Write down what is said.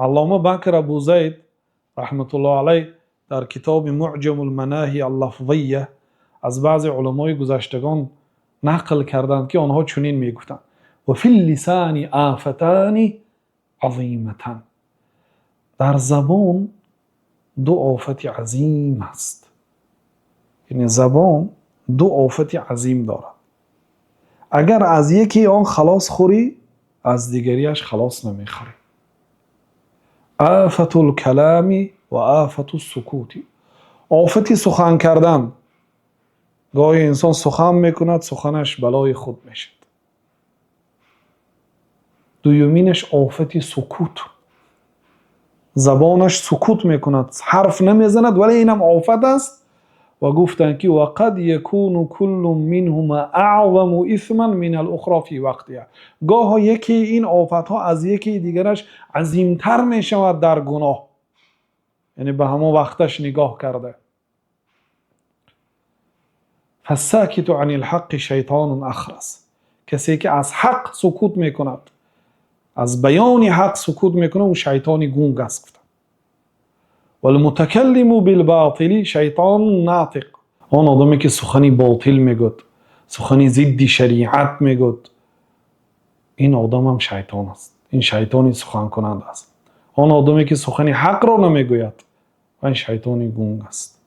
Аллома Бакр Абу Зайд раҳматуллоҳи алайҳ дар китоби Муъҷамул Маноҳи Лафзия аз баъзе уламои гузаштагон нақл карданд, ки онҳо чунин мегуфтанд: ва фил-лисони офатони азиматон. Дар забон ду офати азим аст. Яъне забон ду офати азим дорад. Агар аз яке он халос хӯрӣ, аз дигараш халос намехӯрӣ. Офатул-калом ва офатус-сукут. Офати сухан кардан. Гоҳе инсон сухан мекунад, суханаш балои худ мешавад. Дуюминаш офати сукут. Забонаш сукут мекунад, ҳарф намезанад, вале ин ҳам офат аст. Ва гуфтанд, ки ва қад якуну куллун минҳумо аъзаму исман минал-ухро фи вақтиҳо. Гоҳе яке ин офатҳо аз яке дигараш азимтар мешавад дар гуноҳ. Яъне ба ҳамон вақташ нигоҳ карда. Фас-сокиту анил-ҳаққи шайтонун ахрас. Касе ки аз ҳақ сукут мекунад, аз баёни ҳақ сукут мекунад, ӯ шайтони гунг аст, гуфтанд. Вал-мутакаллиму бил-ботили шайтонун нотиқ. Он одаме ки сухани ботил мегӯяд, сухани зидди шариат мегӯяд, ин одам ҳам шайтон аст. Ин шайтони суханкунанда аст. Он одаме ки сухани ҳақро намегӯяд, он шайтони гунг аст.